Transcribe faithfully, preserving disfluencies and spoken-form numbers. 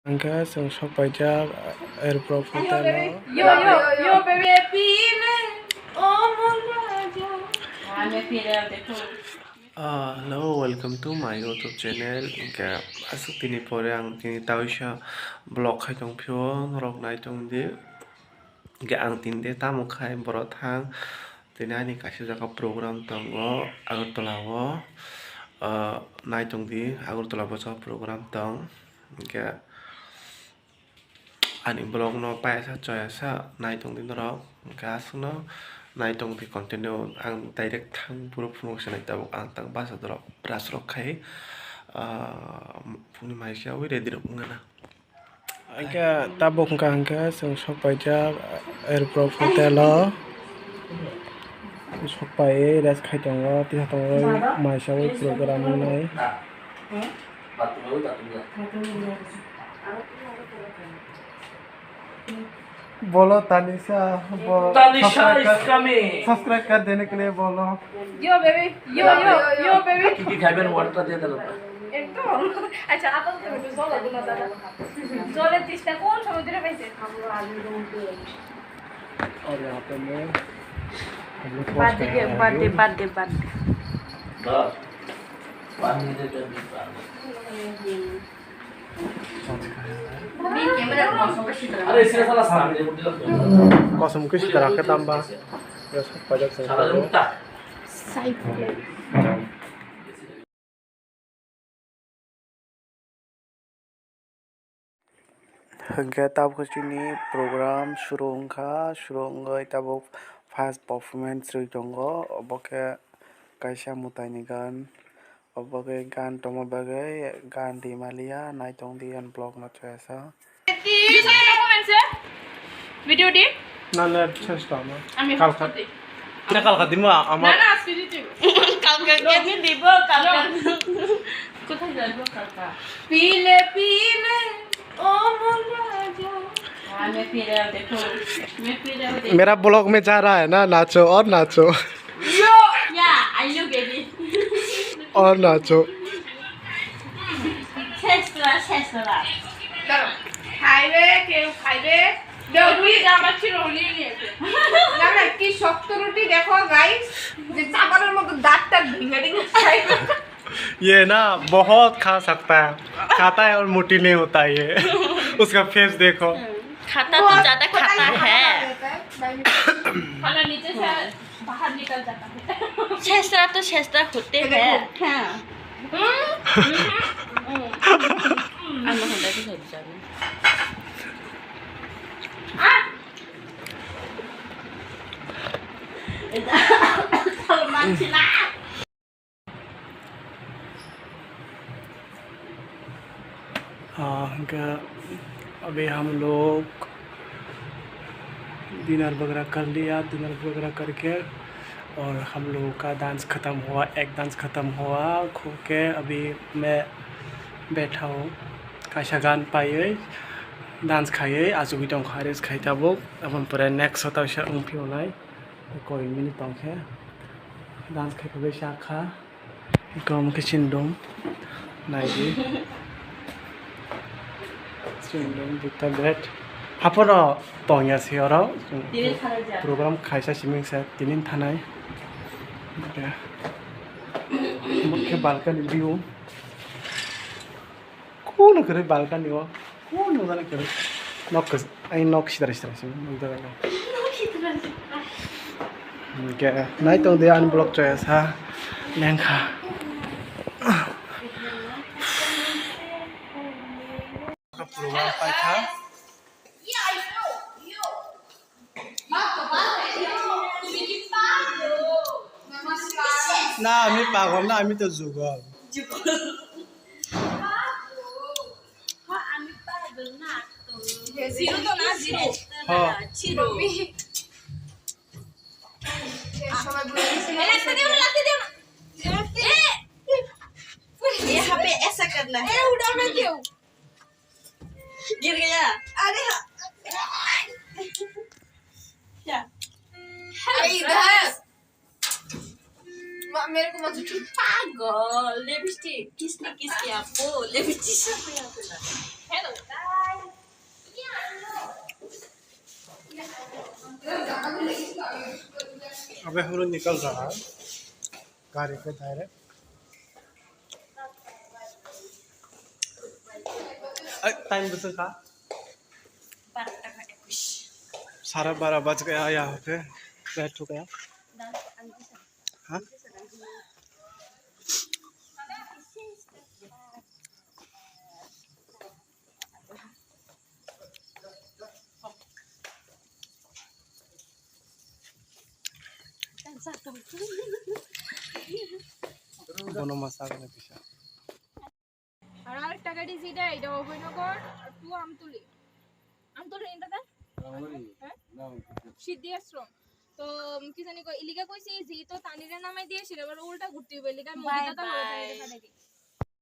Hwnkhe chwng sok paijak airport hotel o. Yo, yo, yo, baby. Ah, hello, welcome to my YouTube channel. Hwnkhe aswk tini pore ang tini taisa vlog khai tong phio, norok nai tong di. Hwnkhe ang tini de tamo khai borok thang. Tini ani kaisa jaga program tongo Agartala o. Ah, nai tong di, Agartala bosa program tong. Hwnkhe ani vlog no payasa choyasa nai tong di norok, hwnkhe aswkno nai tong di continue. Ang direct thang puro phunuk se nai tabuk ang tang basa dorok brush rok khai, ah, phungni mai se ui ready rok wngna. Hwnkhe tabuk wngkha hwnkhe chwng sok paijak airport hotel o. Sok pai rest khai tongo, tisa tongo, mai se ui program wngnai. बोलो तानिशा, बोलो। तानिशा subscribe कर, is coming। Subscribe कर देने के लिए बोलो। Yo, baby। Yo, yo, yo, baby। কি কি খাবেন, order টা দিয়ে দিলাম। একদম। আচ্ছা, আপাতত একটু জল লাগবে না, দাদা। জলের তেষ্টা কোন সময় ধরে পাইছে? और यहाँ पे मैं, हम लोग पहुंच गए हैं। बात दे, बात दे, बात दे। बस। बात नहीं दे, कर दी बात। Kosom khe sitara khe tamba. Pajak song. Hwnkhe tabuk chini program suru wngkha, suru wngwi tabuk first performance rwi tongo, obo khe kaisa mwtaini gan. Obo khe gan tongma bagwi gan rimaliya, naitong di ani vlog no choyasa. Video di? Na, na, শেষ তো আমার। আমি কালকা। না, কালকা দিমু, আমার। না, না, আজকে দিতে হবে। কালকে কে দিব, কালকে। কোথায় যাবো কালকা? পিলে পিলে, ও মন রাজা। আমি ফিরে দেখো, আমি ফিরে দেখো। मेरा vlog में जा रहा है ना, नाचो और नाचो। या, आई लुक एट इट। और नाचो। শেষ করা, শেষ করা। দাঁড়াও। খাইবে, কেউ খাইবে। দাও, রুটি তুই। আমার ছিল, উনি নিয়েছে। না, না, কি শক্ত রুটি দেখো, গাইস, যে চাপানোর মতো দাঁতটা ভেঙে ভেঙে খাইবে। ये ना बहुत खा सकता है, खाता है और मोटी नहीं होता है ये। उसका फेस देखो। खाता तो ज्यादा खाता है। खाना नीचे से बाहर निकल जाता है। शेषरा तो शेषरा होते हैं। हाँ। हाँ, इनका अभी हम लोग डिनर वगैरह कर लिया, डिनर वगैरह करके और हम लोगों का डांस ख़त्म हुआ, एक डांस ख़त्म हुआ, खो के अभी मैं बैठा हूँ। Kaisa gan paiwi dance khaiwi achugwi tongkha, rest khai tabuk. Aboni pore next o taisa wngphi onai koi minute tongkhe dance khai paiwi chakha. Kom khe chindung naidi. Chindung dita bed. Hapono tongya se oro. Tini thanai. Program khaisa siming se tinin thanai. Oke. Mokhe balcony view. Kuno kwrwi balcony o. Kuno jani kwrwi. Nok kwch-, ai nok sidra sidra se nukjak. Hwnkhe nai tong de ani vlog choya sa lengkha. Program paikha. না, আমি পাগল না, আমি তো যুগল। যুগল। হ্যাঁ, আমি পাগল না তো। জিরো তো না, জিরো। হ্যাঁ। জিরো। এ, লাগাতে দিও না, লাগাতে দিও না। এ, यहाँ पे ऐसा करना है। ए, उड़ाना क्यों? गिर गया। अरे हाँ। क्या? अरे इधर। मा-, मेरे को मत छू। पागल, लिपस्टिक। किसने किस किया आपको? लिपस्टिक। हेलो। अबे हम लोग निकल रहा है गाड़ी पे डायरेक्ट। टाइम बस का साढ़े बारह बज गया यहाँ पे। बैठ चुका है। हाँ। Bono masa kena bisa. আর আরেকটা গাড়ি যেটা, এটা অভয়নগর টু আমতলি। আমতলি এটা না? হ্যাঁ? সিদ্ধি আশ্রম। তো উম, কি জানি কই, ইলিকা কইছি যে তো তানিরে নামাই দিয়ে সেটা আবার উল্টা ঘুরতে হবে, ইলিকা মহিলা তো বাইরে পাঠাই দিই।